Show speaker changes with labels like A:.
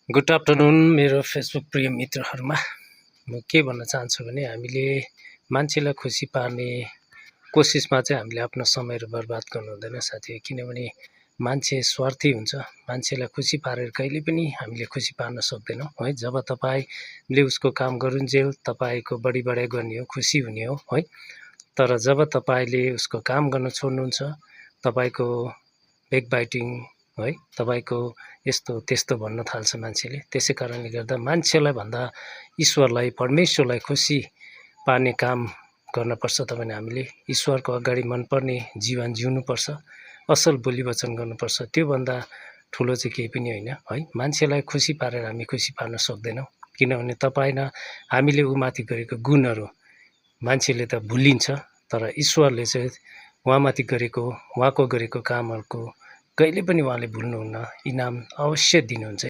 A: Good afternoon मेरो Facebook प्रिय मित्रहरूमा म के भन्न चाहन्छु भने हामीले मान्छेलाई खुसी पार्ने कोसिसमा चाहिँ हामीले आफ्नो समयहरू बर्बाद गर्नु हुँदैन साथी। किनभने मान्छे स्वार्थी हुन्छ। मान्छेलाई खुसी पारेर कहिले पनि हामीले खुसी पार्न सक्दैनौँ है। जब तपाईँले उसको काम गरुन्जेल तपाईँको बढी गर्ने हो, खुसी हुने हो है। तर जब तपाईँले उसको काम गर्न छोड्नुहुन्छ, तपाईँको बेकबाइटिङ है, तपाईँको यस्तो त्यस्तो भन्न थाल्छ मान्छेले। त्यसै कारणले गर्दा मान्छेलाई भन्दा ईश्वरलाई, परमेश्वरलाई खुसी पार्ने काम गर्नुपर्छ। तपाईँले हामीले ईश्वरको अगाडि मनपर्ने जीवन जिउनुपर्छ, असल बोली वचन गर्नुपर्छ। त्योभन्दा ठुलो चाहिँ केही पनि होइन है। मान्छेलाई खुसी पारेर हामी खुसी पार्न सक्दैनौँ, किनभने तपाईँ न हामीले ऊमाथि गरेको गुणहरू मान्छेले त भुलिन्छ, तर ईश्वरले चाहिँ उहाँमाथि गरेको, उहाँको गरेको कामहरूको कहिले पनि उहाँले भुल्नुहुन्न। इनाम अवश्य दिनुहुन्छ।